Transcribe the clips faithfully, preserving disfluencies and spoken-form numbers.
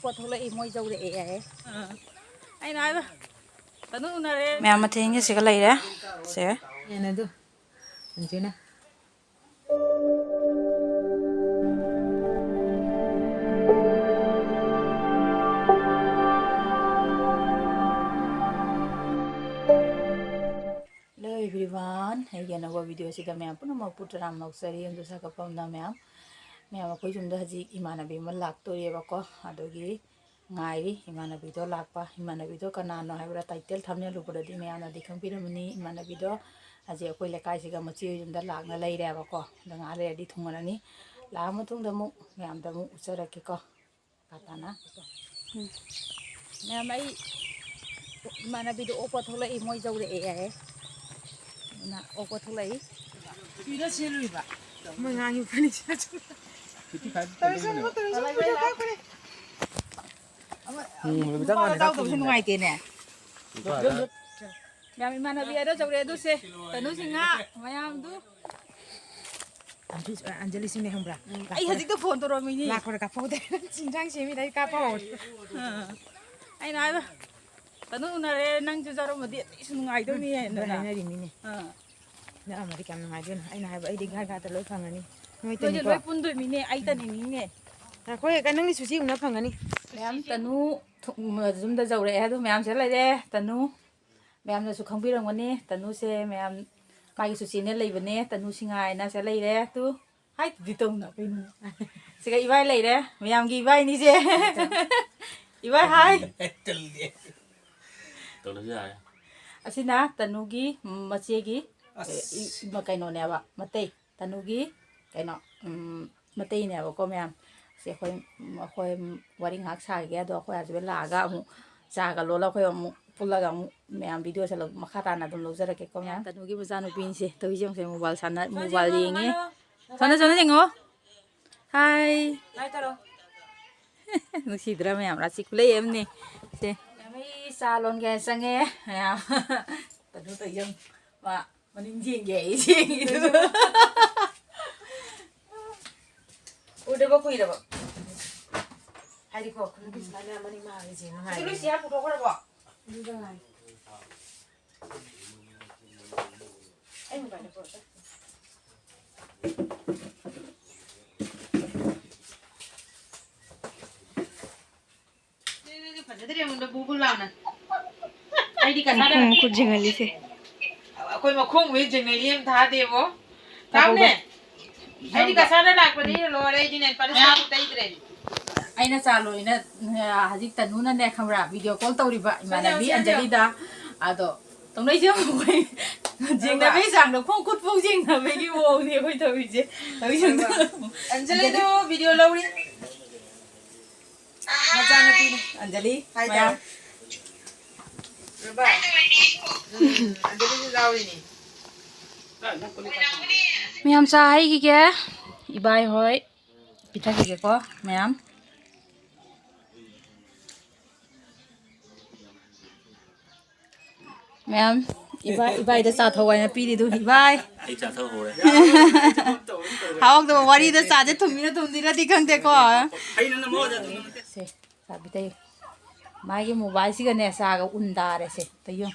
ꯄꯣꯠ ꯊꯣꯛꯂꯛꯏ, ꯃꯣꯏ ꯌꯧꯔꯛꯑꯦ ꯍꯥꯏꯌꯦ꯫ ꯑꯥ꯫ ꯑꯩꯅ ꯍꯥꯏꯕ, "ꯇꯅꯨ ꯎꯅꯔꯦ"꯫ ꯃꯌꯥꯝ ꯃꯊꯦꯜꯒꯤ ꯁꯤꯒ ꯂꯩꯔꯦ꯫ ꯁꯦ꯫ ꯌꯦꯟ ꯑꯗꯨ꯫ ꯁꯤꯅ꯫ Hello everyone, ꯑꯩꯒꯤ ꯑꯅꯧꯕ video ꯁꯤꯗ ꯃꯌꯥꯝ ꯄꯨꯝꯅꯃꯛꯄꯨ ꯇꯔꯥꯝꯅ ꯑꯣꯛꯆꯔꯤ꯫ ꯑꯗꯨ ꯁꯥꯒꯠꯐꯝꯗ ꯃꯌꯥꯝ, ꯃꯌꯥꯝ ꯑꯩꯈꯣꯏ ꯌꯨꯝꯗ ꯍꯧꯖꯤꯛ ꯏꯃꯥꯟꯅꯕꯤ ꯑꯃ ꯂꯥꯛꯇꯣꯔꯤꯑꯕꯀꯣ꯫ ꯑꯗꯨꯒꯤ ꯉꯥꯏꯔꯤ ꯏꯃꯥꯟꯅꯕꯤꯗꯣ ꯂꯥꯛꯄ꯫ ꯏꯃꯥꯟꯅꯕꯤꯗꯣ ꯀꯅꯥꯅꯣ ꯍꯥꯏꯕ꯭ꯔꯥ, title thumbnail ꯎꯕꯗꯗꯤ ꯃꯌꯥꯝꯅꯗꯤ ꯈꯪꯕꯤꯔꯝꯃꯅꯤ꯫ ꯏꯃꯥꯟꯅꯕꯤꯗꯣ ꯍꯧꯖꯤꯛ ꯑꯩꯈꯣꯏ ꯂꯩꯀꯥꯏꯁꯤꯒ ꯃꯆꯦ ꯍꯣꯏ ꯌꯨꯝꯗ ꯂꯥꯛꯅ ꯂꯩꯔꯦꯕꯀꯣ꯫ ꯑꯗꯣ ꯉꯥꯏꯍꯥꯛ ꯂꯩꯔꯗꯤ ꯊꯨꯡꯉꯔꯅꯤ꯫ ꯂꯥꯛꯑ ꯃꯇꯨꯡꯗ ꯑꯃꯨꯛ ꯃꯌꯥꯝꯗ ꯑꯃꯨꯛ ꯎꯠꯆꯔꯛꯀꯦꯀꯣ꯫ ꯀꯥꯇꯥꯅ꯫ ꯎꯝ꯫ ꯃꯌꯥꯝ, ꯑꯩ ꯏꯃꯥꯟꯅꯕꯤꯗꯣ ꯑꯣꯛꯄ ꯊꯣꯛꯂꯛꯏ, ꯃꯣꯏ ꯌꯧꯔꯛꯑꯦ ꯍꯥꯏꯌꯦ꯫ ꯑꯗꯨꯅ ꯑꯣꯛꯄ ꯊꯣꯛꯂꯛꯏ꯫ ꯀꯨꯏꯔ ꯆꯦꯜꯂꯨꯏꯕ꯫ ꯃꯣꯏ ꯉꯥꯡꯉꯤ ꯐꯔꯅꯤꯆꯔ꯫ ꯐꯤꯐꯇꯤ ꯐꯥꯏꯚ ꯇꯧꯔꯁꯅꯨ, ꯇꯧꯔꯁꯅꯨ, ꯐꯣꯇꯣ ꯀꯥꯞꯈ꯭ꯔꯦ꯫ ꯑꯃ, ꯎꯝ, ꯅꯨꯄꯥ ꯃꯇꯥꯎ ꯇꯧꯕꯁꯨ ꯅꯨꯡꯉꯥꯏꯇꯦꯅꯦ꯫ ꯃꯌꯥꯝ, ꯏꯃꯥꯟꯅꯕꯤ ꯑꯗꯣ ꯌꯧꯔꯛꯑꯦ ꯑꯗꯨꯁꯦ꯫ ꯇꯅꯨꯁꯤ ꯉꯥ ꯃꯌꯥꯝꯗꯨ꯫ ꯑꯟꯖꯂꯤ, ꯑꯟꯖꯂꯤꯁꯤꯡꯅꯦ ꯈꯪꯕ꯭ꯔꯥ? ꯎꯝ, ꯑꯩ ꯍꯧꯖꯤꯛꯇ phone ꯇꯧꯔꯝꯃꯤꯅꯤ꯫ ꯂꯥꯛꯄꯗ ꯀꯥꯞꯍꯧꯗꯦ꯫ ꯏꯟꯖꯥꯡ ꯁꯦꯝꯃꯤꯗ ꯑꯩ ꯀꯥꯞꯄ ꯍꯧꯔꯦ꯫ ꯑꯥ꯫ ꯑꯩꯅ ꯍꯥꯏꯕ, "ꯇꯅꯨ ꯎꯅꯔꯦ, ꯅꯪꯁꯨ ꯌꯥꯎꯔꯝꯃꯗꯤ ꯑꯩꯁꯨ ꯅꯨꯡꯉꯥꯏꯗꯧꯅꯤ" ꯍꯥꯏꯅ꯫ ꯍꯥꯏꯅꯔꯤꯃꯤꯅꯦ꯫ ꯑꯥ꯫ ꯅꯛꯑꯝꯃꯗꯤ ꯀꯌꯥꯝ ꯅꯨꯡꯉꯥꯏꯗꯣꯏꯅꯣ꯫ ꯑꯩꯅ ꯍꯥꯏꯕ, "ꯑꯩꯗꯤ ꯏꯒꯥꯏ ꯏꯀꯥꯏꯗ ꯂꯣꯏ ꯐꯪꯉꯅꯤ꯫ ꯅꯣꯏ ꯅꯣꯏꯁꯦ ꯇꯅꯤꯀꯣ?" ꯂꯣꯏ ꯄꯨꯟꯗꯣꯏꯃꯤꯅꯦ, ꯑꯩ ꯇꯅꯤꯅꯤꯅꯦ꯫ ꯉꯥꯏꯈꯣꯍꯦ, ꯀꯩ, ꯅꯪꯗꯤ ꯁꯨꯆꯤ ꯎꯅ ꯐꯪꯒꯅꯤ꯫ ꯃꯌꯥꯝ, ꯇꯅꯨ ꯊꯨ-, ꯌꯨꯝꯗ ꯌꯧꯔꯛꯑꯦ꯫ ꯑꯗꯨ ꯃꯌꯥꯝꯁꯦ ꯂꯩꯔꯦ꯫ ꯇꯅꯨ ꯃꯌꯥꯝꯅꯁꯨ ꯈꯪꯕꯤꯔꯝꯒꯅꯤ꯫ ꯇꯅꯨꯁꯦ ꯃꯌꯥꯝ ꯃꯥꯒꯤ ꯁꯨꯆꯤꯅ ꯂꯩꯕꯅꯦ꯫ ꯇꯅꯨ ꯁꯤꯡꯉꯥꯏꯅ ꯁꯦ ꯂꯩꯔꯦ꯫ ꯇꯨ꯫ ꯍꯥꯏꯗꯨꯗꯤ ꯇꯧꯅ ꯀꯩꯅꯣ꯫ ꯁꯤꯒ ꯏꯕꯥꯏ ꯂꯩꯔꯦ꯫ ꯃꯌꯥꯝꯒꯤ ꯏꯕꯥꯏꯅꯤꯁꯦ꯫ ꯏꯕꯥꯏ ꯍꯥꯏ꯫ ꯇꯧꯔꯁꯨ ꯌꯥꯔꯦ꯫ ꯑꯁꯤꯅ ꯇꯅꯨꯒꯤ ꯃꯆꯦꯒꯤ, ꯑꯁ꯫ ꯏ-, ꯏꯃ-, ꯀꯩꯅꯣꯅꯦꯕ, ꯃꯇꯩ꯫ ꯇꯅꯨꯒꯤ ꯀꯩꯅꯣ, ꯎꯝ, ꯃꯇꯩꯅꯦꯕꯀꯣ ꯃꯌꯥꯝ꯫ ꯁꯤ ꯑꯩꯈꯣꯏ, ꯑꯩꯈꯣꯏ ꯋꯥꯔꯤ ꯉꯥꯏꯍꯥꯛ ꯁꯥꯈꯤꯒꯦ꯫ ꯑꯗꯣ ꯑꯩꯈꯣꯏ husband ꯂꯥꯛꯑꯒ ꯑꯃꯨꯛ ꯆꯥꯒ ꯂꯣꯜꯂ ꯑꯩꯈꯣꯏ ꯑꯃꯨꯛ ꯄꯨꯜꯂꯒ ꯑꯃꯨꯛ ꯃꯌꯥꯝ videoꯁꯦ ꯂꯧ-, ꯃꯈꯥ ꯇꯥꯅ ꯑꯗꯨꯝ ꯂꯧꯖꯔꯛꯀꯦꯀꯣ ꯃꯌꯥꯝ꯫ ꯇꯅꯨꯒꯤ ꯃꯆꯥꯅꯨꯄꯤꯅꯤꯁꯦ ꯇꯧꯔꯤꯁꯦ ꯌꯦꯡꯉꯨꯁꯦ, mobile ꯁꯥꯟꯅ-, mobile ꯌꯦꯡꯉꯤ꯫ ꯁꯣꯝꯗ, ꯁꯣꯝꯗ ꯌꯦꯡꯉꯣ꯫ Hi꯫ Hi ꯇꯧꯔꯣ꯫ ꯅꯨꯡꯁꯤꯗ꯭ꯔꯥ ꯃꯌꯥꯝ? ꯔꯥꯁꯤ ꯈꯨꯂꯩ ꯑꯃꯅꯤ꯫ ꯁꯦ꯫ ꯃꯌꯥꯝ ꯑꯩ ꯆꯥ ꯂꯣꯟꯒꯦ ꯆꯪꯉꯦ꯫ ꯃꯌꯥꯝ꯫ ꯀꯩꯅꯣ ꯇꯧ ꯌꯦꯡ-, ꯃꯥ ꯃꯅꯤꯡ ꯌꯦꯡꯒꯦ ꯑꯩ ꯌꯦꯡꯉꯤꯗꯨ꯫ ꯎꯗꯕ ꯀꯨꯏꯔꯕ꯫ ꯍꯥꯏꯗꯤꯀꯣ, ꯈꯨꯟꯒꯤ ꯁꯨꯃꯥꯏꯅ ꯃꯅꯤꯡ ꯃꯥꯡꯒꯤ ꯖꯦꯡ ꯅꯨꯡꯉꯥꯏꯕꯅꯦ꯫ ꯂꯨꯁꯤꯌꯥ ꯄꯨꯊꯣꯛꯈ꯭ꯔꯕꯣ? ꯑꯗꯨꯗ ꯉꯥꯏ꯫ ꯑꯩ ꯃꯣꯕꯥꯏꯜꯗ ꯄꯨꯔꯛꯑꯣ꯫ ꯐꯖꯗ꯭ꯔꯦ ꯑꯩꯉꯣꯟꯗ ꯕꯨ ꯕꯨ ꯂꯥꯎꯅ꯫ ꯑꯩꯗꯤ ꯀꯁꯥꯅ ꯃꯈꯣꯡ ꯃꯈꯨꯠ ꯖꯤꯡꯍꯜꯂꯤꯁꯦ꯫ ꯑꯩꯈꯣꯏ ꯃꯈꯣꯡꯕꯨ ꯍꯦꯛ ꯖꯤꯡꯅꯩ ꯏꯕꯦꯝ ꯊꯥꯗꯦꯕꯣ꯫ ꯇꯥꯎꯅꯦ꯫ ꯑꯩꯗꯤ ꯀꯁꯥꯅ ꯂꯥꯛꯄꯗꯒꯤ ꯂꯣꯏꯔꯦ, ꯑꯩꯗꯤ ꯅꯦꯜ ꯄꯥꯂꯤꯁ ꯑꯃꯨꯛ ꯇꯩꯗ꯭ꯔꯦ꯫ ꯑꯩꯅ ꯆꯥ ꯂꯣꯏꯅ, ꯍꯧꯖꯤꯛ ꯇꯅꯨꯅꯅꯦ ꯈꯪꯕ꯭ꯔꯥ, ꯚꯤꯗꯤꯑꯣ ꯀꯣꯜ ꯇꯧꯔꯤꯕ ꯏꯃꯥꯟꯅꯕꯤ ꯁꯣꯏꯗꯧ, ꯁꯣꯏꯗꯧ꯫ ꯑꯟꯖꯂꯤꯗ꯫ ꯑꯗꯣ ꯇꯧꯅꯩꯁꯦ ꯑꯩꯈꯣꯏ ꯖꯤꯡꯅꯕꯩ ꯆꯥꯡꯗꯣ, ꯈꯣꯡ ꯈꯨꯠ ꯐꯥꯎ ꯖꯤꯡꯅꯕꯒꯤ ꯃꯑꯣꯡꯅꯦ ꯑꯩꯈꯣꯏ ꯇꯧꯔꯤꯁꯦ꯫ ꯇꯧꯔꯤꯁꯦ ꯑꯝꯇ ꯑꯟꯖꯂꯤꯗꯣ ꯚꯤꯗꯤꯑꯣ ꯂꯧꯔꯤ꯫ ꯃꯆꯥꯅꯨꯄꯤꯅꯤ꯫ ꯑꯟꯖꯂꯤ, ꯍꯥꯏ ꯃꯌꯥꯝ꯫ ꯇꯥꯔꯦ꯫ ꯔꯨꯕꯥ꯫ ꯎꯝ, ꯑꯟꯖꯂꯤꯁꯨ ꯌꯥꯎꯔꯤꯅꯤ꯫ ꯃꯌꯥꯝ ꯆꯥ ꯍꯩꯈꯤꯒꯦ꯫ ꯏꯕꯥꯏ ꯍꯣꯏ ꯄꯤꯊꯛꯈꯤꯒꯦꯀꯣ ꯃꯌꯥꯝ꯫ ꯃꯌꯥꯝ, ꯏꯕꯥꯏ, ꯏꯕꯥꯏꯗ ꯆꯥ ꯊꯧ ꯍꯥꯏꯅ ꯄꯤꯔꯤꯗꯨ, ꯏꯕꯥꯏ꯫ ꯑꯩ ꯆꯥ ꯊꯛꯍꯧꯔꯦ꯫ ꯍꯥꯎꯗꯕ ꯋꯥꯔꯤꯗ ꯆꯥꯁꯦ ꯊꯨꯝꯃꯤꯔ ꯊꯨꯝꯗꯤꯔꯗꯤ ꯈꯪꯗꯦꯀꯣ꯫ ꯍꯩꯅ ꯅꯝꯃꯣ, ꯑꯗꯨ ꯅꯝꯃꯣ꯫ ꯁꯦ, ꯆꯥꯕꯤ ꯇꯩ꯫ ꯃꯥꯒꯤ ꯃꯣꯕꯥꯏꯜꯁꯤꯒꯅꯦ ꯆꯥꯒ ꯎꯟ ꯇꯥꯔꯦꯁꯦ꯫ ꯇꯩꯌꯣ꯫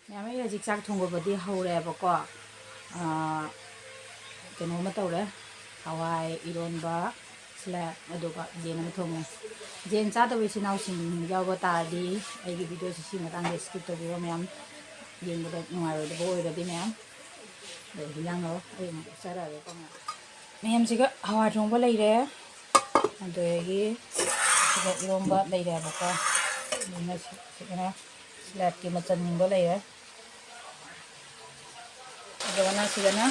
ꯃꯌꯥꯝ, ꯑꯩ ꯍꯧꯖꯤꯛ ꯆꯥꯛ ꯊꯣꯡꯕꯕꯨꯗꯤ ꯍꯧꯔꯦꯕꯀꯣ꯫ ꯑꯥ, ꯀꯩꯅꯣꯃ ꯇꯧꯔꯦ꯫ ꯍꯋꯥꯏ ꯏꯔꯣꯟꯕ, ꯁꯂꯥꯗ, ꯑꯗꯨꯒ ꯌꯦꯟ ꯑꯃ ꯊꯣꯡꯉꯦ꯫ ꯌꯦꯟ ꯆꯥꯗꯕ ꯏꯆꯤꯟ ꯏꯅꯥꯎꯁꯤꯡ ꯌꯥꯎꯕ ꯇꯥꯔꯗꯤ ꯑꯩꯒꯤ ꯚꯤꯗꯤꯑꯣꯁꯤ ꯁꯤ ꯃꯇꯥꯡꯗ skip ꯇꯧꯕꯤꯔꯣ ꯃꯌꯥꯝ꯫ ꯌꯦꯡꯕꯗ ꯅꯨꯡꯉꯥꯏꯔꯣꯏꯗꯕ ꯑꯣꯏꯔꯗꯤ ꯃꯌꯥꯝ꯫ ꯑꯗꯣ ꯍꯤꯟꯖꯥꯡꯗꯣ ꯑꯩ ꯑꯃꯨꯛ ꯆꯥꯔꯛꯑꯒꯦꯀꯣ ꯃꯌꯥꯝ꯫ ꯃꯌꯥꯝꯁꯤꯒ ꯍꯋꯥꯏ ꯊꯣꯡꯕ ꯂꯩꯔꯦ꯫ ꯑꯗꯨꯗꯒꯤ ꯁꯤꯗ ꯏꯔꯣꯝꯕ ꯂꯩꯔꯦꯕꯀꯣ꯫ ꯑꯗꯨꯅ ꯁꯤ-, ꯁꯤꯗꯅ ꯁꯂꯥꯗꯀꯤ ꯃꯆꯜꯁꯤꯡꯗꯣ ꯂꯩꯔꯦ꯫ ꯑꯗꯨꯒꯅ ꯁꯤꯗꯅ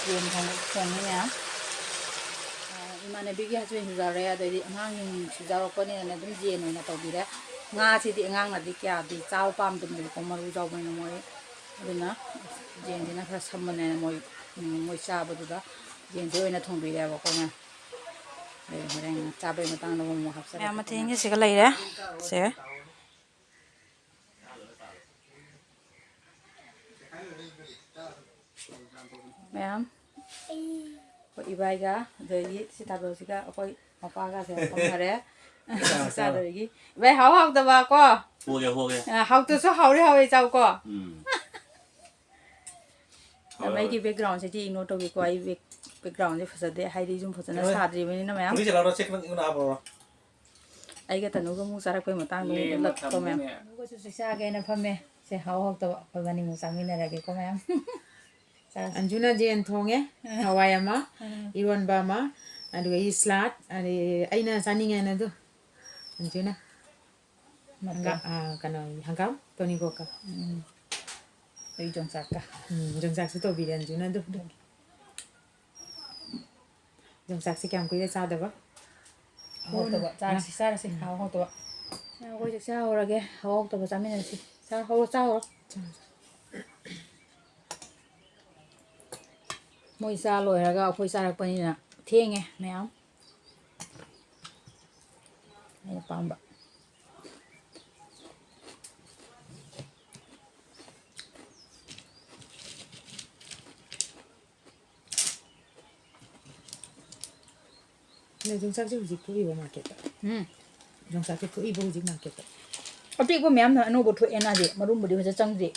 ꯌꯦꯟ ꯊꯣꯡ-, ꯊꯣꯡꯉꯤ ꯃꯌꯥꯝ꯫ ꯑ, ꯏꯃꯥꯟꯅꯕꯤꯒꯤ ꯍꯁꯕꯦꯟꯁꯨ ꯌꯥꯎꯔꯦ, ꯑꯗꯩꯗꯤ ꯑꯉꯥꯡꯁꯤꯡꯁꯨ ꯌꯥꯎꯔꯛꯄꯅꯤꯅꯅꯦ ꯑꯗꯨꯝ ꯌꯦꯟ ꯑꯣꯏꯅ ꯇꯧꯕꯤꯔꯦ꯫ ꯉꯥꯁꯤꯗꯤ ꯑꯉꯥꯡꯅꯗꯤ ꯀꯌꯥꯗꯤ ꯆꯥꯕ ꯄꯥꯝꯗꯕꯅꯦꯕꯀꯣ, ꯃꯔꯨ ꯌꯥꯎꯕꯅꯤꯅ ꯃꯣꯏ꯫ ꯑꯗꯨꯅ ꯌꯦꯟꯁꯤꯅ ꯈꯔ ꯁꯝꯕꯅꯦꯅ ꯃꯣꯏ, ꯎꯝ, ꯃꯣꯏ ꯆꯥꯕꯗꯨꯗ ꯌꯦꯟꯁꯦ ꯑꯣꯏꯅ ꯊꯣꯡꯕꯤꯔꯦꯕꯀꯣ ꯃꯌꯥꯝ꯫ ꯑꯗꯩ ꯍꯣꯔꯦꯟ ꯆꯥꯕꯩ ꯃꯇꯥꯡꯗ ꯑꯃꯨꯛ ꯍꯥꯞꯆꯔꯛꯀꯦ꯫ ꯃꯌꯥꯝ ꯃꯊꯦꯜꯒꯤ ꯁꯤꯒ ꯂꯩꯔꯦ꯫ ꯁꯦ꯫ ꯃꯌꯥꯝ꯫ ꯑꯩꯈꯣꯏ ꯏꯕꯥꯏꯒ, ꯑꯗꯒꯤ ꯁꯤ ꯇꯥꯗꯣꯁꯤꯒ ꯑꯩꯈꯣꯏ ꯃꯄꯥꯒꯁꯦ ꯐꯝꯈꯔꯦ꯫ ꯆꯥꯔꯣ, ꯆꯥꯔꯣ꯫ ꯆꯥꯗꯣꯏꯒꯤ꯫ ꯏꯕꯥꯏ, ꯍꯥꯎ ꯍꯥꯎꯇꯕ ꯀꯣ? ꯍꯣꯒꯦ, ꯍꯣꯒꯦ꯫ ꯑ, ꯍꯥꯎꯇꯁꯨ ꯍꯥꯎꯔꯤ ꯍꯥꯎꯋꯦ ꯆꯥꯎꯀꯣ꯫ ꯎꯝ꯫ ꯍꯣꯏ, ꯍꯣꯏ꯫ ꯑꯩꯒꯤ background ꯁꯤꯗꯤ ignore ꯇꯧꯕꯤꯀꯣ꯫ ꯑꯩ back-, background ꯁꯦ ꯐꯖꯗꯦ꯫ ꯍꯥꯏꯗꯤ ꯌꯨꯝ ꯐꯖꯅ ꯍꯣꯏ꯫ ꯁꯥꯗ꯭ꯔꯤꯕꯅꯤꯅ ꯃꯌꯥꯝ꯫ ꯐꯨꯔꯤꯠꯁꯦ ꯂꯧꯔꯣ, ꯆꯦ ꯈꯤꯇꯪ ꯏꯪꯅ ꯍꯥꯞꯄꯛꯑꯣ꯫ ꯑꯩꯒ ꯇꯅꯨꯒ ꯑꯃꯨꯛ ꯆꯥꯔꯛꯄꯩ ꯃꯇꯥꯡꯗ ꯑꯃꯨꯛ ꯂꯦꯝꯅ ꯎꯠꯂꯛꯀꯦꯀꯣ ꯃꯌꯥꯝ꯫ ꯊꯝꯃꯨꯅꯦ꯫ ꯇꯅꯨꯒꯁꯨ ꯆꯥꯛ ꯆꯥꯒꯦꯅ ꯐꯝꯃꯦ꯫ ꯁꯦ, ꯍꯥꯎ ꯍꯥꯎꯇꯕ ꯑꯩꯈꯣꯏꯕꯥꯅꯤ ꯑꯃꯨꯛ ꯆꯥꯃꯤꯟꯅꯔꯒꯦꯀꯣ ꯃꯌꯥꯝ꯫ ꯆꯥꯔꯁꯤ꯫ ꯑꯟꯖꯨꯅ ꯌꯦꯟ ꯊꯣꯡꯉꯦ, ꯑ꯫ ꯍꯋꯥꯏ ꯑꯃ, ꯑ꯫ ꯏꯔꯣꯟꯕ ꯑꯃ, ꯑꯗꯨꯒ ꯁꯂꯥꯗ, ꯑꯗꯩ ꯑꯩꯅ ꯆꯥꯅꯤꯡꯉꯦꯅ ꯑꯗꯨ ꯑꯟꯖꯨꯅ꯫ ꯃꯇꯣꯟ꯫ ꯍꯪꯒꯥ-, ꯑ, ꯀꯩꯅꯣ, ꯍꯪꯒꯥꯝ ꯇꯣꯅꯤꯀꯣꯛꯀ꯫ ꯎꯝ꯫ ꯑꯗꯩ ꯌꯣꯡꯆꯥꯛꯀ꯫ ꯎꯝ, ꯌꯣꯡꯆꯥꯛꯁꯨ ꯇꯧꯕꯤꯔꯦ ꯑꯟꯖꯨꯅ ꯑꯗꯨ꯫ ꯑꯗꯨꯒꯤ꯫ ꯌꯣꯡꯆꯥꯛꯁꯦ ꯀꯌꯥꯝ ꯀꯨꯏꯔꯦ ꯆꯥꯗꯕ? ꯍꯥꯎꯇꯕ꯫ ꯆꯥꯔꯁꯤ, ꯆꯥꯔꯁꯤ꯫ ꯎꯝ꯫ ꯍꯥꯎ ꯍꯥꯎꯇꯕ꯫ ꯑꯩꯈꯣꯏ ꯆꯥꯛ ꯆꯥꯍꯧꯔꯒꯦ꯫ ꯍꯥꯎ ꯍꯥꯎꯇꯕ ꯆꯥꯃꯤꯟꯅꯁꯤ꯫ ꯆꯥ-, ꯍꯧꯔꯣ, ꯆꯥ ꯍꯧꯔꯣ꯫ ꯆꯥ, ꯆꯥ꯫ ꯃꯣꯏ ꯆꯥ ꯂꯣꯏꯔꯒ ꯑꯩꯈꯣꯏ ꯆꯥꯔꯛꯄꯅꯤꯅ ꯊꯦꯡꯉꯦ ꯃꯌꯥꯝ꯫ ꯑꯩꯅ ꯄꯥꯝꯕ꯫ ꯑꯗꯣ ꯌꯣꯡꯆꯥꯛꯁꯦ ꯍꯧꯖꯤꯛ ꯊꯣꯛꯏꯕ ꯃꯥꯔꯀꯦꯠꯇ? ꯎꯝ꯫ ꯌꯣꯡꯆꯥꯛꯁꯦ ꯊꯣꯛꯏꯕ ꯍꯧꯖꯤꯛ ꯃꯥꯔꯀꯦꯠꯇ? ꯑꯄꯤꯛꯄ ꯃꯌꯥꯝꯅ ꯑꯅꯧꯕ ꯊꯣꯛꯑꯦꯅ ꯍꯧꯖꯤꯛ, ꯃꯔꯨꯝꯕꯨꯗꯤ ꯐꯖ ꯆꯪꯗ꯭ꯔꯤ꯫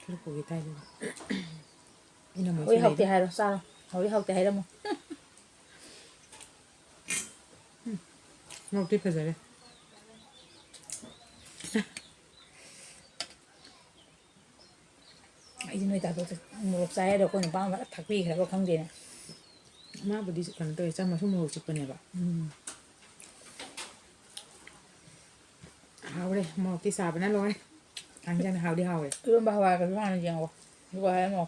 ꯈꯔ ꯄꯨꯒꯦ ꯇꯥꯏꯗꯅ꯫ ꯏꯅꯝꯃꯁꯨ ꯍꯥꯎꯏ ꯍꯥꯎꯇꯦ ꯂꯩꯗ꯫ ꯍꯥꯏꯔꯣ, ꯆꯥꯔꯣ꯫ ꯍꯥꯎꯏ ꯍꯥꯎꯇꯦ ꯍꯥꯏꯔꯝꯃꯣ꯫ ꯎꯝ, ꯃꯣꯔꯣꯛꯇꯤ ꯐꯖꯔꯦ꯫ ꯑꯩꯗꯤ ꯅꯣꯏ ꯇꯥꯗꯣ ꯃꯣꯔꯣꯛ ꯆꯥꯏ ꯍꯥꯏꯗꯣ ꯑꯩꯈꯣꯏ ꯅꯨꯄꯥ ꯑꯃ ꯊꯥꯛꯄꯤꯈ꯭ꯔꯕ ꯈꯪꯗꯦꯅꯦ꯫ ꯃꯥꯕꯨꯗꯤ ꯀꯩꯅꯣ ꯇꯧꯋꯦ, ꯆꯝꯃꯁꯨ ꯃꯣꯔꯣꯛ ꯆꯤꯛꯄꯅꯦꯕ꯫ ꯎꯝ꯫ ꯍꯥꯎꯔꯦ, ꯃꯣꯔꯣꯛꯇꯤ ꯁꯥꯕꯅ ꯂꯣꯏꯔꯦ꯫ ꯊꯥꯡꯖꯤꯡ ꯍꯥꯎꯗꯤ ꯍꯥꯎꯔꯦ꯫ ꯏꯔꯣꯟꯕ ꯍꯋꯥꯏꯒꯁꯨ ꯍꯥꯟꯅ ꯌꯦꯡꯉꯣ꯫ ꯑꯗꯨꯒ ꯍꯥꯏꯔꯝꯃꯣ꯫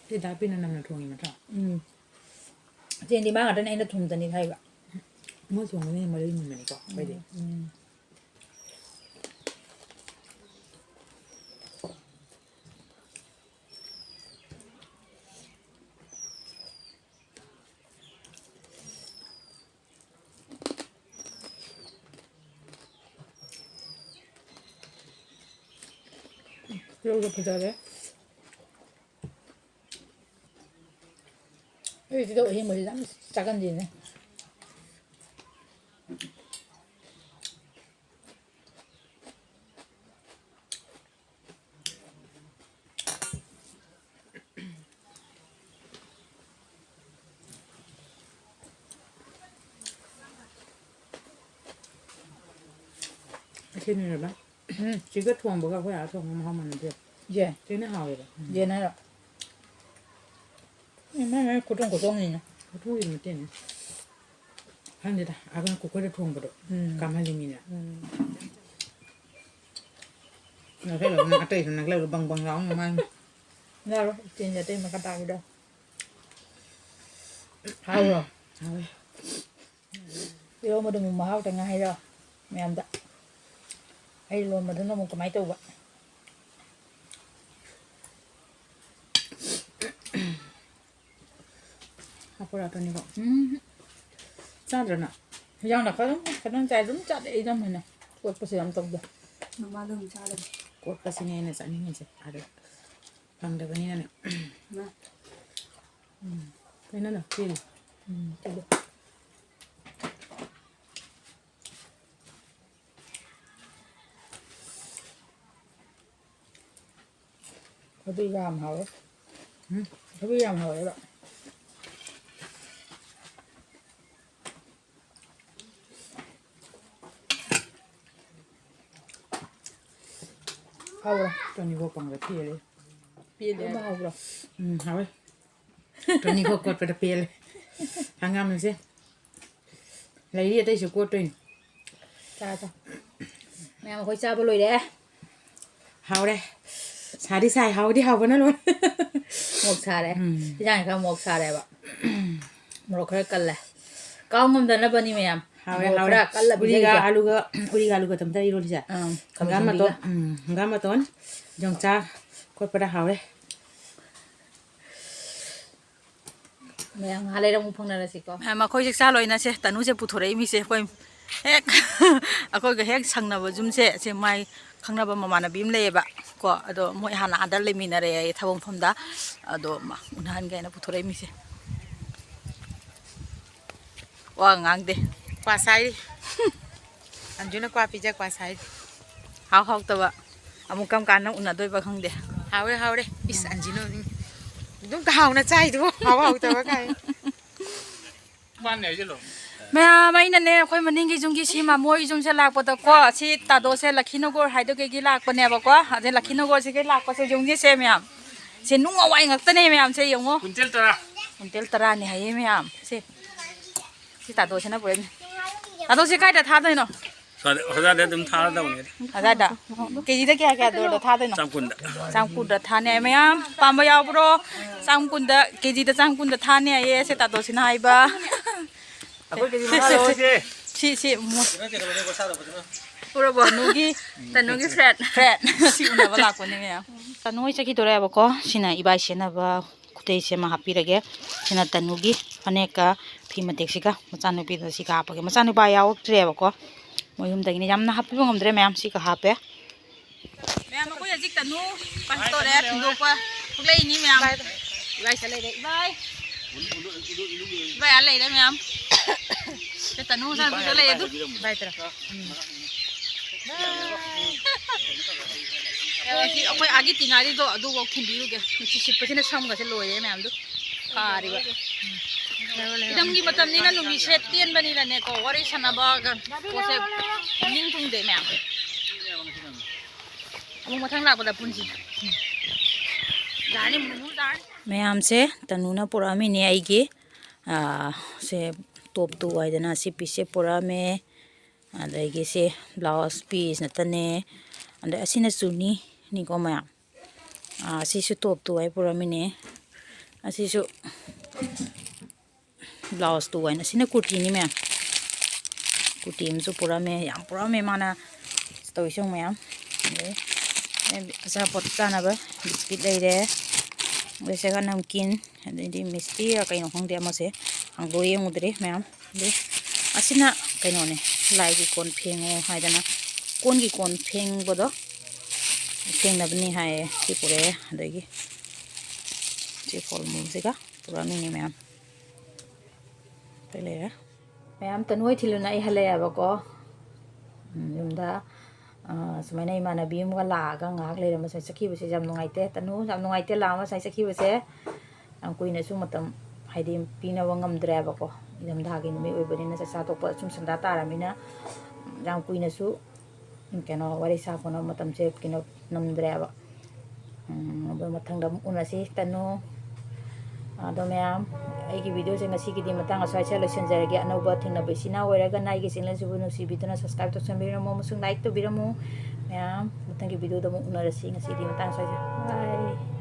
ꯁꯤ ꯗꯥ ꯄꯤꯅ ꯅꯝꯅ ꯊꯣꯡꯉꯤ ꯅꯠꯇ꯭ꯔꯣ? ꯎꯝ꯫ ꯆꯦꯟꯗꯤ ꯃꯥ ꯉꯥꯛꯇꯅꯦ ꯑꯩꯅ ꯊꯨꯝꯗꯅꯤ ꯍꯥꯏꯕ꯫ ꯃꯣꯏ ꯊꯣꯡꯕꯅ ꯍꯦꯟꯅ ꯃꯔꯤꯟ ꯃꯨꯟꯕꯅꯤꯀꯣ, ꯑꯩꯈꯣꯏꯗꯤ꯫ ꯎꯝ, ꯎꯝ꯫ ꯇꯧꯗ ꯐꯖꯔꯦ꯫ ꯑꯩ ꯇꯤꯜꯍꯧ ꯑꯍꯤꯡꯕꯁꯦ ꯌꯥꯝ ꯆꯥꯒꯟꯗꯦꯅꯦ꯫ ꯑꯁꯤꯅꯦꯕ꯫ ꯎꯝ꯫ ꯁꯤꯒ ꯊꯣꯡꯕꯒ ꯑꯩꯈꯣꯏ ꯑꯥ ꯊꯣꯡꯕ ꯃꯍꯥꯎ ꯃꯥꯟꯅꯗꯦ꯫ ꯌꯦ꯫ ꯁꯤꯅ ꯍꯥꯎꯋꯦꯕ꯫ ꯎꯝ꯫ ꯌꯦꯟ ꯍꯥꯏꯔꯣ? ꯎꯝ, ꯃꯥꯏ ꯃꯥꯏ ꯈꯨꯊꯣꯡ ꯈꯨꯊꯣꯡꯅꯤꯅ꯫ ꯈꯨꯊꯣꯡꯒꯤ ꯃꯇꯨꯡ ꯏꯟꯅ꯫ ꯈꯪꯗꯦꯗ, ꯑꯗꯨꯅ cooker ꯗ ꯊꯣꯡꯕꯗꯣ ꯎꯝ꯫ ꯀꯥꯝꯍꯜꯂꯤꯃꯤꯅ꯫ ꯎꯝ꯫ ꯅꯛꯁꯜꯂꯒ ꯅꯪ ꯑꯇꯩꯁꯨ ꯅꯛꯁꯜꯂꯒ ꯕꯪ ꯕꯪ ꯂꯥꯎꯅ ꯃꯥꯡꯉꯤ꯫ ꯌꯥꯔꯣꯏ, ꯏꯁꯇꯤꯜꯒꯤ ꯑꯇꯩ ꯃꯈꯥ ꯇꯥꯒꯤꯗꯣ꯫ ꯍꯥꯎꯕ꯭ꯔꯣ? ꯍꯥꯎꯋꯦ꯫ ꯏꯔꯣꯝꯕꯗꯨ ꯑꯃꯨꯛ ꯃꯍꯥꯎ ꯇꯪ ꯍꯥꯏꯔꯣ ꯃꯌꯥꯝꯗ꯫ ꯑꯩ ꯂꯣꯟꯕꯗꯨꯅ ꯑꯃꯨꯛ ꯀꯃꯥꯏꯅ ꯇꯧꯕ? ꯍꯥꯞꯄꯨꯔꯥ ꯑꯗꯨꯅꯤꯀꯣ? ꯎꯝ꯫ ꯆꯥꯗ꯭ꯔꯣ ꯅꯪ? ꯍꯤꯟꯖꯥꯡ ꯅꯥꯄꯤ ꯑꯗꯨꯝ ꯈꯤꯇꯪ ꯆꯥꯏ, ꯑꯗꯨꯝ ꯆꯥꯗꯦ ꯑꯩ ꯏꯅꯝꯃꯅ꯫ ꯀꯣꯠꯄꯁꯦ ꯌꯥꯝ ꯇꯧꯗꯦ꯫ ꯃꯃꯥꯗꯣ ꯑꯗꯨꯝ ꯆꯥꯗꯕ꯫ ꯀꯣꯠꯄꯁꯤꯅꯦ ꯑꯩꯅ ꯆꯥꯅꯤꯡꯉꯤꯁꯦ꯫ ꯑꯗꯣ ꯐꯪꯗꯕꯅꯤꯅꯅꯦ꯫ ꯃꯥ꯫ ꯎꯝ꯫ ꯀꯩꯅꯣ ꯅꯪ ꯄꯦꯜꯂꯤ? ꯎꯝ, ꯄꯦꯜꯂꯤ꯫ ꯊꯕꯤ ꯌꯥꯝ ꯍꯥꯎꯋꯦ꯫ ꯎꯝ꯫ ꯊꯕꯤ ꯌꯥꯝ ꯍꯥꯎꯋꯦꯕ꯫ ꯍꯥꯎꯕ꯭ꯔꯥ? ꯇꯨꯅꯤꯡꯈꯣꯛ ꯀꯪꯕ ꯄꯦꯜꯂꯦ꯫ ꯄꯦꯜꯂꯦ꯫ ꯑꯗꯨꯝ ꯍꯥꯎꯕ꯭ꯔꯣ? ꯎꯝ, ꯍꯥꯎꯋꯦ꯫ ꯇꯨꯅꯤꯡꯈꯣꯛ ꯀꯣꯠꯄꯗ ꯄꯦꯜꯂꯦ꯫ ꯍꯪꯒꯥꯝꯁꯦ ꯂꯩꯔꯤ, ꯑꯇꯩꯁꯨ ꯀꯣꯠꯇꯣꯏꯅꯤ꯫ ꯆꯥ, ꯆꯥ꯫ ꯃꯌꯥꯝ ꯑꯩꯈꯣꯏ ꯆꯥꯕ ꯂꯣꯏꯔꯦ꯫ ꯍꯥꯎꯔꯦ꯫ ꯁꯥꯗꯤ ꯁꯥꯏ, ꯍꯥꯎꯗꯤ ꯍꯥꯎꯕꯅ ꯂꯣꯏꯔꯦ꯫ ꯃꯣꯔꯣꯛ ꯁꯥꯔꯦ꯫ ꯎꯝ꯫ ꯏꯟꯖꯥꯡꯁꯦ ꯈꯔ ꯃꯣꯔꯣꯛ ꯁꯥꯔꯦꯕ꯫ ꯃꯣꯔꯣꯛ ꯈꯔ ꯀꯜꯂꯦ꯫ ꯀꯥꯎ ꯉꯝꯗꯅꯕꯅꯤ ꯃꯌꯥꯝ꯫ ꯍꯥꯎꯔꯦ, ꯃꯣꯔꯣꯛ ꯍꯥꯎꯔꯦ꯫ ꯈꯔ ꯀꯜꯂ ꯎꯔꯤꯒ ꯄꯤꯖꯔꯤꯁꯦ꯫ ꯑꯂꯨꯒ, ꯎꯔꯤꯒ ꯑꯂꯨꯒ ꯇꯝꯇ ꯏꯔꯣꯜꯂꯤꯁꯦ꯫ ꯑꯪ, ꯈꯥꯃꯦꯟ ꯍꯪꯒꯥꯝ ꯃꯇꯣꯟ, ꯁꯤꯟꯕꯤꯒ꯫ ꯎꯝ, ꯍꯪꯒꯥꯝ ꯃꯇꯣꯟ ꯌꯣꯡꯆꯥꯛ ꯀꯣꯠꯄꯗ ꯍꯥꯎꯔꯦ꯫ ꯃꯌꯥꯝ ꯉꯥꯏꯍꯥꯛ ꯂꯩꯔ ꯑꯃꯨꯛ ꯐꯪꯅꯔꯁꯤꯀꯣ꯫ ꯃꯈꯣꯏꯁꯦ ꯆꯥ ꯂꯣꯏꯅꯁꯦ, ꯇꯅꯨꯁꯦ ꯄꯨꯊꯣꯔꯛꯏ ꯃꯤꯁꯦ꯫ ꯑꯩꯈꯣꯏ ꯍꯦꯛ ꯑꯩꯈꯣꯏꯒ ꯍꯦꯛ ꯁꯪꯅꯕ ꯌꯨꯝꯁꯦ, ꯁꯦ ꯃꯥꯏ ꯈꯪꯅꯕ ꯃꯃꯥꯟꯅꯕꯤ ꯑꯃ ꯂꯩꯌꯦꯕ꯫ ꯀꯣ, ꯑꯗꯣ ꯃꯣꯏ ꯍꯥꯟꯅ ꯑꯥꯗ ꯂꯩꯃꯤꯟꯅꯔꯦ ꯑꯩ ꯊꯕꯛ ꯃꯐꯝꯗ꯫ ꯑꯗꯣ ꯃꯥ ꯎꯅꯍꯟꯒꯦ ꯍꯥꯏꯅ ꯄꯨꯊꯣꯔꯛꯏ ꯃꯤꯁꯦ꯫ ꯋꯥ ꯉꯥꯡꯗꯦ꯫ ꯀ꯭ꯋꯥ ꯁꯥꯏꯔꯤ꯫ ꯑꯟꯖꯨꯅ ꯀ꯭ꯋꯥ ꯄꯤꯖ ꯀ꯭ꯋꯥ ꯁꯥꯏꯔꯤ꯫ ꯍꯥꯎ ꯍꯥꯎꯇꯕ꯫ ꯑꯃꯨꯛ ꯀꯔꯝ ꯀꯥꯟꯗ ꯎꯅꯗꯣꯏꯕ ꯈꯪꯗꯦ꯫ ꯍꯥꯎꯔꯦ, ꯍꯥꯎꯔꯦ꯫ ꯏꯁ, ꯑꯟꯖꯨꯅ ꯑꯗꯨꯝ ꯍꯥꯎꯅ ꯆꯥꯏꯗꯨꯕꯨ꯫ ꯍꯥꯎ ꯍꯥꯎꯇꯕ ꯀꯥꯏ꯫ ꯃꯌꯥꯝ, ꯑꯩꯅꯅꯦ, ꯑꯩꯈꯣꯏ ꯃꯅꯤꯡꯒꯤ ꯌꯨꯝꯒꯤ ꯁꯤ ꯃꯃꯣꯏ ꯌꯨꯝꯁꯦ ꯂꯥꯛꯄꯗꯀꯣ, ꯁꯤ ꯇꯥꯗꯣꯁꯦ ꯂꯈꯤꯅꯣꯒꯣꯔ ꯍꯥꯏꯗꯣ ꯀꯩꯒꯤ ꯂꯥꯛꯄꯅꯦꯕꯀꯣ꯫ ꯑꯗꯩ ꯂꯈꯤꯅꯣꯒꯣꯔꯁꯤꯒꯤ ꯂꯥꯛꯄꯁꯦ ꯌꯨꯝꯒꯤꯁꯦ ꯃꯌꯥꯝ, ꯁꯦ ꯅꯨꯡ ꯑꯋꯥꯏ ꯉꯥꯛꯇꯅꯦ ꯃꯌꯥꯝꯁꯦ, ꯌꯦꯡꯉꯣ꯫ ꯀꯨꯟꯇꯦꯜ ꯇꯔꯥ꯫ ꯀꯨꯟꯇꯦꯜ ꯇꯔꯥꯅꯦ ꯍꯥꯏꯌꯦ ꯃꯌꯥꯝ꯫ ꯁꯦ, ꯁꯤ ꯇꯥꯗꯣꯁꯤꯅ ꯄꯨꯔꯛꯏꯅꯦ꯫ ꯇꯥꯗꯣꯁꯤ ꯀꯥꯏꯗ ꯊꯥꯗꯣꯏꯅꯣ? ꯁ꯭ꯋꯥꯏꯗ, ꯍꯣꯖꯥꯗ ꯑꯗꯨꯝ ꯊꯥꯔꯗꯧꯅꯦ꯫ ꯍꯣꯖꯥꯗ? ꯀꯦꯖꯤꯗ ꯀꯌꯥ ꯀꯌꯥ ꯗꯣꯔꯗ ꯊꯥꯗꯣꯏꯅꯣ? ꯆꯥꯝ ꯀꯨꯟꯗ꯫ ꯆꯥꯝ ꯀꯨꯟꯗ ꯊꯥꯅꯤ ꯍꯥꯏ ꯃꯌꯥꯝ꯫ ꯄꯥꯝꯕ ꯌꯥꯎꯕ꯭ꯔꯣ? ꯆꯥꯝ ꯀꯨꯟꯗ, ꯀꯦꯖꯤꯗ ꯆꯥꯝ ꯀꯨꯟꯗ ꯊꯥꯅꯤ ꯍꯥꯏꯌꯦ, ꯁꯦ ꯇꯥꯗꯣꯁꯤꯅ ꯍꯥꯏꯕ꯫ ꯑꯩꯈꯣꯏ ꯀꯦꯖꯤ ꯃꯉꯥ ꯂꯧꯔꯁꯦ꯫ ꯁꯤ, ꯁꯤ, ꯃꯣ-, ꯎꯔꯕꯣ? ꯇꯅꯨꯒꯤ, ꯇꯅꯨꯒꯤ ꯐ꯭ꯔꯦꯟ꯫ ꯐ꯭ꯔꯦꯟ꯫ ꯁꯤ ꯎꯅꯕ ꯂꯥꯛꯄꯅꯦ ꯃꯌꯥꯝ꯫ ꯇꯅꯨ ꯍꯣꯏ ꯆꯠꯈꯤꯗꯣꯔꯦꯕꯀꯣ꯫ ꯁꯤꯅ ꯏꯕꯥꯏ ꯁꯦꯠꯅꯕ ꯈꯨꯗꯩꯁꯦ ꯑꯃ ꯍꯥꯞꯄꯤꯔꯒꯦ꯫ ꯁꯤꯅ ꯇꯅꯨꯒꯤ ꯐꯅꯦꯛꯀ ꯐꯤ ꯃꯇꯦꯛꯁꯤꯒ ꯃꯆꯥꯅꯨꯄꯤꯗ ꯁꯤꯒ ꯍꯥꯞꯄꯒꯦ꯫ ꯃꯆꯥꯅꯨꯄꯥ ꯌꯥꯎꯔꯛꯇ꯭ꯔꯦꯕꯀꯣ꯫ ꯃꯣꯏ ꯌꯨꯝꯗꯒꯤꯅꯤ꯫ ꯌꯥꯝꯅ ꯍꯥꯞꯄꯤꯕ ꯉꯝꯗ꯭ꯔꯦ ꯃꯌꯥꯝ꯫ ꯁꯤꯒ ꯍꯥꯞꯄꯦ꯫ ꯃꯌꯥꯝ, ꯑꯩꯈꯣꯏ ꯍꯧꯖꯤꯛ ꯇꯅꯨ ꯄꯥꯁ ꯇꯧꯔꯦ, ꯊꯤꯟꯗꯣꯛꯄ ꯊꯣꯛꯂꯛꯏꯅꯤ ꯃꯌꯥꯝ꯫ ꯏꯕꯥꯏ ꯁꯤꯗ ꯂꯩꯔꯦ, ꯏꯕꯥꯏ꯫ ꯏꯕꯥꯏ ꯑꯥ ꯂꯩꯔꯦ ꯃꯌꯥꯝ꯫ ꯁꯤ ꯇꯅꯨ ꯃꯆꯥꯅꯨꯄꯤꯗꯣ ꯂꯩ ꯑꯗꯨ꯫ ꯏꯕꯥꯏ ꯇꯔꯥ꯫ ꯎꯝ꯫ ꯑꯦ, ꯁꯤ ꯑꯩꯈꯣꯏ ꯑꯥꯒꯤ ꯇꯤꯅꯥꯔꯤꯗꯣ ꯑꯗꯨꯐꯥꯎ ꯊꯤꯟꯕꯤꯔꯨꯒꯦ꯫ ꯅꯨꯡꯁꯤꯠ ꯁꯤꯠꯄꯁꯤꯅ ꯁꯝꯒꯁꯦ ꯂꯣꯏꯔꯦ ꯃꯌꯥꯝꯗꯨ꯫ ꯐꯥꯔꯤꯕ꯫ ꯏꯊꯝꯒꯤ ꯃꯇꯝꯅꯤꯅ ꯅꯨꯃꯤꯠꯁꯦ ꯇꯦꯟꯕꯅꯤꯅꯅꯦꯀꯣ, ꯋꯥꯔꯤ ꯁꯥꯟꯅꯕꯒ ꯄꯣꯠꯁꯦ ꯅꯤꯡ ꯊꯨꯡꯗꯦ ꯃꯌꯥꯝ꯫ ꯑꯃꯨꯛ ꯃꯊꯪ ꯂꯥꯛꯄꯗ ꯄꯨꯟꯁꯤ꯫ ꯌꯥꯔꯅꯤ, ꯃꯨꯃꯨ ꯌꯥꯔꯅꯤ꯫ ꯃꯌꯥꯝꯁꯦ ꯇꯅꯨꯅ ꯄꯨꯔꯛꯑꯝꯃꯤꯅꯦ ꯑꯩꯒꯤ꯫ ꯑꯥ, ꯁꯦ ꯇꯣꯞ ꯇꯨ ꯍꯥꯏꯗꯅ ꯁꯤ ꯄꯤꯁꯁꯦ ꯄꯨꯔꯛꯑꯝꯃꯦ꯫ ꯑꯗꯒꯤ ꯁꯦ ꯕ꯭ꯂꯥꯎꯁ ꯄꯤꯁ ꯅꯠꯇꯅꯦ꯫ ꯑꯗꯩ ꯑꯁꯤꯅ ꯆꯨꯅꯤꯅꯤꯀꯣ ꯃꯌꯥꯝ꯫ ꯑꯥ, ꯑꯁꯤꯁꯨ ꯇꯣꯞ ꯇꯨ ꯍꯥꯏ ꯄꯨꯔꯛꯑꯝꯃꯤꯅꯦ꯫ ꯑꯁꯤꯁꯨ ꯕ꯭ꯂꯥꯎꯁ ꯇꯨ ꯍꯥꯏꯅ꯫ ꯑꯁꯤꯅ ꯀꯨꯔꯇꯤꯅꯤ ꯃꯌꯥꯝ꯫ ꯀꯨꯔꯇꯤ ꯑꯃꯁꯨ ꯄꯨꯔꯛꯑꯝꯃꯦ꯫ ꯌꯥꯝ ꯄꯨꯔꯛꯑꯝꯃꯦ ꯃꯥꯅ ꯇꯧꯔꯤꯁꯦ ꯃꯌꯥꯝ꯫ ꯑꯗꯩ ꯑꯆꯥꯄꯣꯠ ꯆꯥꯅꯕ ꯕꯤꯁꯀꯤꯠ ꯂꯩꯔꯦ꯫ ꯑꯗꯩ ꯁꯤꯒ ꯅꯝꯀꯤꯟ꯫ ꯑꯗꯩꯗꯤ ꯃꯤꯁꯇꯤꯔ ꯀꯩꯅꯣ ꯈꯪꯗꯦ ꯑꯃꯁꯦ꯫ ꯍꯥꯡꯗꯣꯛꯑ ꯌꯦꯡꯉꯨꯗ꯭ꯔꯤ ꯃꯌꯥꯝ꯫ ꯑꯗꯩ ꯑꯁꯤꯅ ꯀꯩꯅꯣꯅꯦ, ꯂꯥꯏꯒꯤ ꯀꯣꯟ ꯐꯦꯡꯉꯣ ꯍꯥꯏꯗꯅ ꯀꯣꯟꯒꯤ ꯀꯣꯟ ꯐꯦꯡꯕꯗꯣ꯫ ꯁꯦꯡꯅꯕꯅꯤ ꯍꯥꯏꯌꯦ꯫ ꯁꯤ ꯄꯨꯔꯛꯑꯦ꯫ ꯑꯗꯒꯤ ꯁꯤ ꯐꯣꯜ ꯃꯨꯕꯁꯤꯒ ꯄꯨꯔꯛꯑꯝꯃꯤꯅꯦ ꯃꯌꯥꯝ꯫ ꯑꯇꯩ ꯂꯩꯔꯦ꯫ ꯃꯌꯥꯝ, ꯇꯅꯨ ꯍꯣꯏ ꯊꯤꯜꯂꯨꯅ ꯑꯩ ꯍꯜꯂꯛꯑꯦꯕꯀꯣ꯫ ꯎꯝ, ꯌꯨꯝꯗ, ꯑ, ꯁꯨꯃꯥꯏꯅ ꯏꯃꯥꯟꯅꯕꯤ ꯑꯃꯒ ꯂꯥꯛꯑꯒ ꯉꯥꯏꯍꯥꯛ ꯂꯩꯔꯝꯕ ꯁ꯭ꯋꯥꯏ ꯆꯠꯈꯤꯕꯁꯦ ꯌꯥꯝ ꯅꯨꯡꯉꯥꯏꯇꯦ꯫ ꯇꯅꯨ ꯌꯥꯝ ꯅꯨꯡꯉꯥꯏꯇꯦ ꯂꯥꯛꯑꯝꯃ ꯁ꯭ꯋꯥꯏ ꯆꯠꯈꯤꯕꯁꯦ꯫ ꯌꯥꯝ ꯀꯨꯏꯅꯁꯨ ꯃꯇꯝ, ꯍꯥꯏꯗꯤ, ꯄꯤꯅꯕ ꯉꯝꯗ꯭ꯔꯦꯕꯀꯣ꯫ ꯏꯪꯊꯝꯊꯥꯒꯤ ꯅꯨꯃꯤꯠ ꯑꯣꯏꯕꯅꯤꯅ, ꯆꯥꯛꯆꯥ ꯇꯣꯛꯄ ꯁꯨꯝ ꯁꯟꯗꯥ ꯇꯥꯔꯃꯤꯅ ꯌꯥꯝ ꯀꯨꯏꯅꯁꯨ, ꯀꯩꯅꯣ, ꯋꯥꯔꯤ ꯁꯥ ꯈꯣꯠꯅꯕ ꯃꯇꯝꯁꯦ, ꯀꯩꯅꯣ, ꯅꯪꯗ꯭ꯔꯦꯕ꯫ ꯎꯝ, ꯑꯗꯣ ꯃꯊꯪꯗ ꯑꯃꯨꯛ ꯎꯅꯁꯤ, ꯇꯅꯨ꯫ ꯑꯗꯣ ꯃꯌꯥꯝ, ꯑꯩꯒꯤ videoꯁꯦ ꯉꯁꯤꯒꯤꯗꯤ ꯃꯇꯥꯡ ꯑꯁ꯭ꯋꯥꯏꯁꯤꯗ ꯂꯣꯏꯁꯤꯟꯖꯔꯒꯦ꯫ ꯑꯅꯧꯕ ꯊꯦꯡꯅꯕ ꯏꯆꯤꯟ ꯏꯅꯥꯎ ꯑꯣꯏꯔꯒꯅ ꯑꯩꯒꯤ channelꯁꯤꯕꯨ ꯅꯨꯡꯁꯤꯕꯤꯗꯨꯅ subscribe ꯇꯧꯁꯟꯕꯤꯔꯝꯃꯨ ꯑꯃꯁꯨꯡ like ꯇꯧꯕꯤꯔꯝꯃꯨ꯫ ꯃꯌꯥꯝ, ꯃꯊꯪꯒꯤ videoꯗ ꯑꯃꯨꯛ ꯎꯅꯔꯁꯤ꯫ ꯉꯁꯤꯗꯤ ꯃꯇꯥꯡ ꯑꯁ꯭ꯋꯥꯏꯁꯤꯗ꯫ Bye꯫